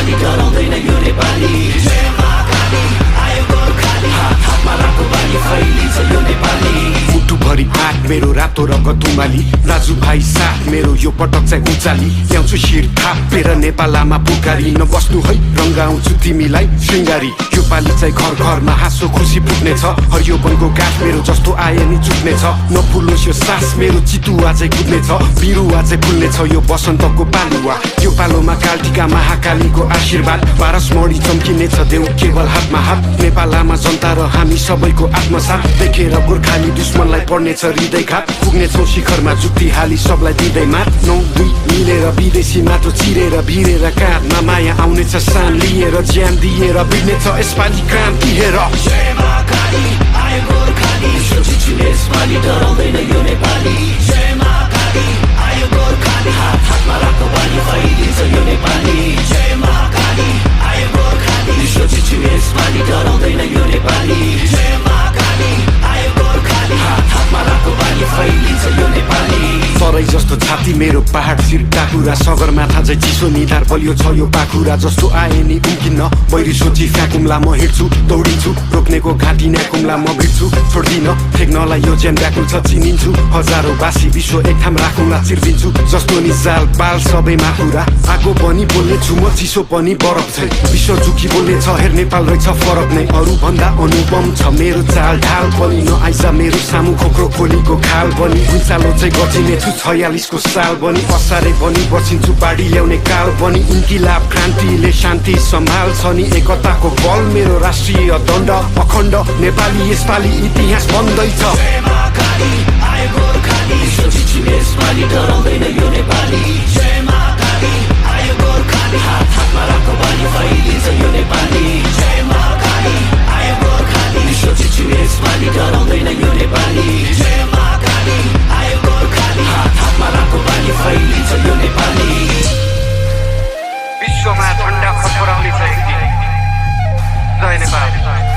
यसपालि डराउँदैन यो नेपाली जय महाकाली आयो गोर्खाली हातमा रातो बाली फैलिन्छ यो नेपाली मुटुभरि आँट मेरो रातो रगत उमाली दाजुभाइ साथ मेरो यो पटक चाहिँ उचाली ल्याउँछु शिर थापेर नेपालमा पुकारी नबस्नु है रङ्गाउँछु तिमीलाई श्रृङ्गारी यो पालि चाहिँ घर घरमा हाँसो खुसी पुग्नेछ हरियो वनको गाछ मेरो जस्तो आए नि चुक्नेछ नफुलोस् यो सास मेरो चितुवा चाहिँ कुद्नेछ बिरुवा चाहिँ फुल्नेछ यो बसन्तको पालुवा यो पालोमा कालटिका महाकालीको आशीर्वाद पारस मणि चम्किनेछ देऊ केवल हातमा हात नेपालमा जनता र हामी सबैको आत्मसाथ देखेर गोर्खाली दुश्मनलाई पर्नेछ हृदयघात पुग्नेछौँ शिखरमा जुक्ति हाली सबलाई दिँदै मात 9-2 मिलेर विदेशी माटो चिरेर भिरेर काँधमा माया आउनेछ सान लिएर ज्यान दिएर बिग्नेछ यसपालि क्रान्ति हेर जय महाकाली आयो गोर्खाली सोचिछु यसपालि डराउँदैन यो नेपाली जय महाकाली आयो गोर्खाली हातमा रातो बाली फैलिन्छ यो नेपाली जय महाकाली आयो गोर्खाली सोचिछु यसपालि डराउँदैन यो नेपाली जय महाकाली आयो गोर्खाली हातमा रातो बाली फैलिन्छ यो नेपाली तराई जस्तो छाती मेरो पहाड शिर टाकुरा सगरमाथा चाहिँ चिसो निधार बलियो छ यो पाखुरा जस्तो आए नि उम्किन्न बैरी सोची फ्याकुम्ला म हिँड्छु दौडिन्छु रोक्नेको घाँटी न्याकुम्ला म भिड्छु छोड्दिन फेक्नलाई यो ज्यान व्याकुल छ चिनिन्छु हजारौँ बासी विश्व एक ठाम राखुला चिर्दिन्छु जस्तो नि जाल पाल सबैमा कुरा आगो पनि बोल्ने छु म चिसो पनि बरफ छै विश्व झुकी बोल्ने छ हेर नेपाल रहेछ फरक नै अरू भन्दा अनुपम छ मेरो चाल ढाल पनि नआइज मेरो सामु खोक्रो खोलीको खाल पनि भुइँचालो चाहिँ गर्चिने छु 46 को साल पनि असारे पनि बचिन्छु बाढी ल्याउने काल पनि इन्किलाब क्रान्तिले शान्ति सम्हाल्छ नि एकताको बल मेरो राष्ट्रिय दण्ड अखण्ड नेपाली यसपालि इतिहास बन्दैछ जय महाकाली आयो गोर्खाली सोचिछु यसपालि डराउँदैन यो नेपाली जय महाकाली आयो गोर्खाली हातमा रातो बाली फैलिन्छ यो नेपाली जय महाकाली आयो गोर्खाली सोचिछु यसपालि डराउँदैन यो नेपाली जय महाकाली आयो गोर्खाली हातमा रातो बाली फैलिन्छ यो नेपाली विश्वमा झण्डा फडफडाउने छ एक दिन जय नेपाल